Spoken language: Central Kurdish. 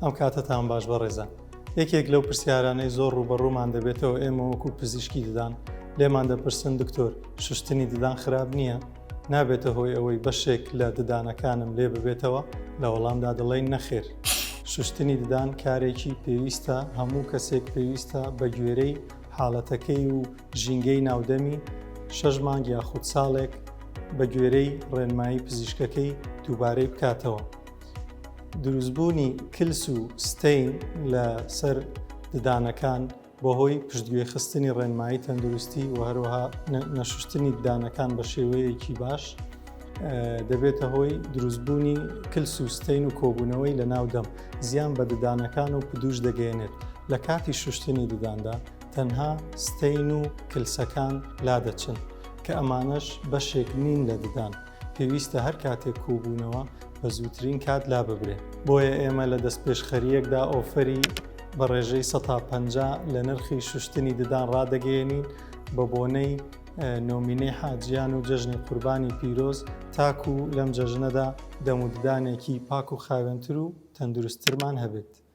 ئەم کاتەتان باش بەڕێزان. یەکێک لەو پرسیارانەی زۆر ڕووبەڕوومان دەبێتەوە ئێمە وەکو پزیشکی ددان لێمان دەپرسن دکتۆر شوشتنی ددان خراپ نییە؟ نابێتە هۆی ئەوەی بەشێک لە ددانەکانم لێ ببێتەوە؟ لە وەڵامدا دەڵێین نەخێر. شوشتنی ددان کارێکی پێویستە هەموو کەسێک پێویستە بە گوێرەی حاڵەتەکەی و ژینگەی ناودەمی شەش مانگ یاخود ساڵێک بە گوێرەی ڕێنمایی پزیشکەکەی دووبارەی بکاتەوە. دروستبوونی کلس و stain لە سەر ددانەکان بەهۆی پشتگوێخستنی ڕێنمایی تەندروستی و هەروەها نەشوشتنی ددانەکان بە شێوەیەکی باش دەبێتە هۆی دروستبوونی کلس و stain و کۆبوونەوەی لە ناو دەم زیان بە ددانەکان و پدوش دەگەیەنێت. لە کاتی شوشتنی دداندا تەنها stain و کلسەکان لادەچن کە ئەمانەش بەشێک نین لە ددان. پێویستە هەر کاتێک کۆبوونەوە بە زووترین کات لاببرێن. بۆیە ئێمە لە دەستپێشخەرییەکدا offer ی بە ڕێژەی 50% لە نرخی شوشتنی ددان ڕادەگەیەنین بە بۆنەی نۆمینەی حاجیان و جەژنی قوربانی پیرۆز تاکو لەم جەژنەدا دەم و ددانێکی پاک و خاوێنتر و تەندروستترمان هەبێت.